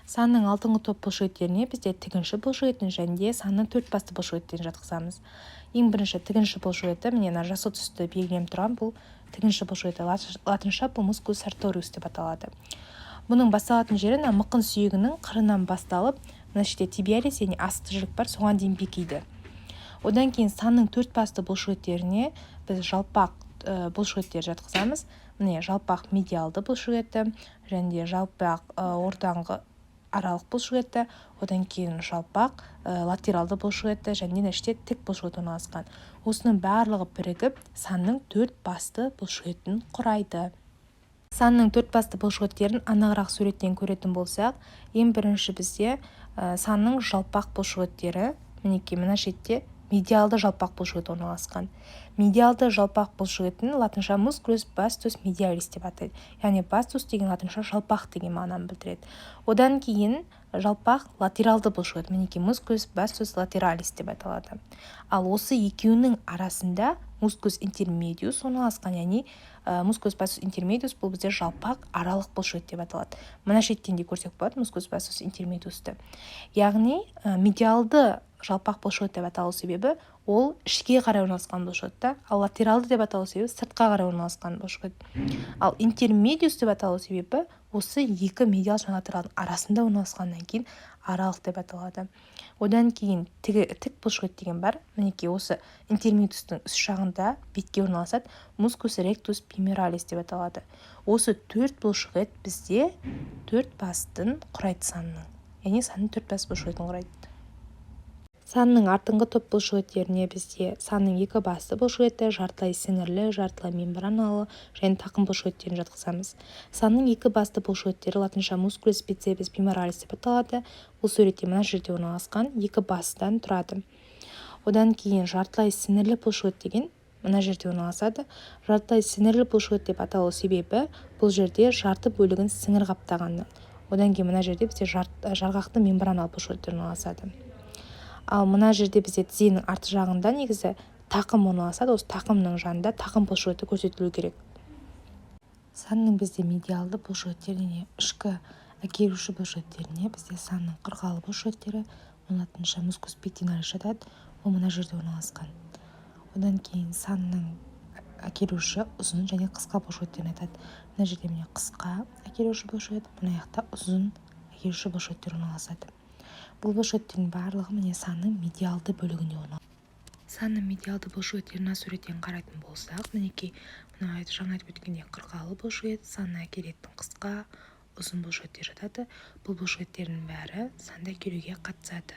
Санның алдыңғы топ бұлшықеттеріне бізде тігінші бұлшықетін және де санның төрт басты бұлшықеттерін жатқызамыз. Ең бірінші тігінші бұлшықеті, міне, мына жасыл түсті белгіленіп тұрған, бұл тігінші бұлшықеті, латынша бұл musculus sartorius деп аталады. Бұның басталатын жері мына мықын сүйегінің қырынан басталып, мына жерде tibialis, яғни асты жілік бар, соған дейін бекиді. Одан кейін санның төрт басты бұлшықеттеріне біз жалпақ бұлшықеттер жатқызамыз. Міне, жалпақ медиалды бұлшықеті және де жалпақ ортаңғы аралық бұлшықеті, одан кейін жалпақ латералды бұлшықеті және мына іште тік бұлшықет орналасқан. Осының барлығы бірігіп, санның төрт басты бұлшықетін құрайды. Санның төрт басты бұлшықеттерін анығырақ суреттен көретін болсақ, ең бірінші бізде санның жалпақ бұлшықеттері. Мінекей, мына шетте медиалды жалпақ бұлшықет орналасқан. Медиалды жалпақ бұлшықетін латынша musculus vastus medialis деп атайды, яғни vastus деген латынша жалпақ деген мағынаны білдіреді. Одан кейін жалпақ латералды бұлшықет, мінекей, musculus vastus lateralis деп аталады. Ал осы екеуінің арасында musculus intermedius орналасқан, яғни musculus vastus intermedius, бұл бізде жалпақ аралық бұлшықет деп аталады. Мына шеттен де көрсек болады musculus vastus intermediusты. Яғни медиалды жалпақ бұлшықет деп аталу себебі ол ішке қарай орналасқан бұлшықет та, ал латералды деп аталу себебі сыртқа қарай орналасқан бұлшықет, ал intermedius деп аталу себебі осы екі медиал және латералдың арасында орналасқаннан кейін аралық деп аталады. Одан кейін тік бұлшықет деген бар. Мінекей, осы intermedius тың үст жағында бетке орналасады, musculus rectus femoralis деп аталады. Осы төрт бұлшықет бізде төрт бастын құрайды санның, яғни санның төрт бас бұлшықетін құрайды. Санның артыңғы топ бұлшықеттеріне бізде санның екі басты бұлшықеті, жартылай сіңірлі, жартылай мембраналы және тақым бұлшықеттерін жатқызамыз. Санның екі басты бұлшықеттері латынша musculus biceps femoralis деп аталады. Бұл суретте мына жерде орналасқан, екі бастан тұрады. Одан кейін жартылай сіңірлі бұлшықет деген мына жерде орналасады. Жартылай сіңірлі бұлшықет деп аталу себебі бұл жерде жарты бөлігін сіңір қаптағаннан. Одан кейін мына жерде бізде жарғақты мембраналы бұлшықеттер орналасады. Ал мына жерде бізде тізенің арты жағында негізі тақым орналасады. Осы тақымның жанында тақым бұлшықеті көрсетілу керек. Санның бізде медиалды бұлшықеттеріне, ішкі әкелуші бұлшықеттеріне бізде санның қырқалы бұлшықеттері, ол латынша musculus pectinalis жатады, ол мына жерде орналасқан. Одан кейін санның әкелуші ұзын және қысқа бұлшықеттерін айтады. Мына жерде, міне, қысқа әкелуші бұлшықет, мына жақта ұзын әкелуші бұлшықеттер орналасады. Бұл бұлшықеттердің барлығы, міне, санның медиалды бөлігінде орналасады. Санның медиалды бұлшықеттерін мына суреттен қарайтын болсақ, мінекей, мына жаңа айтып өткендей, қырқалы бұлшықет, санны әкелетін қысқа, ұзын бұлшықеттер жатады. Бұл бұлшықеттердің бәрі санды әкелуге қатысады.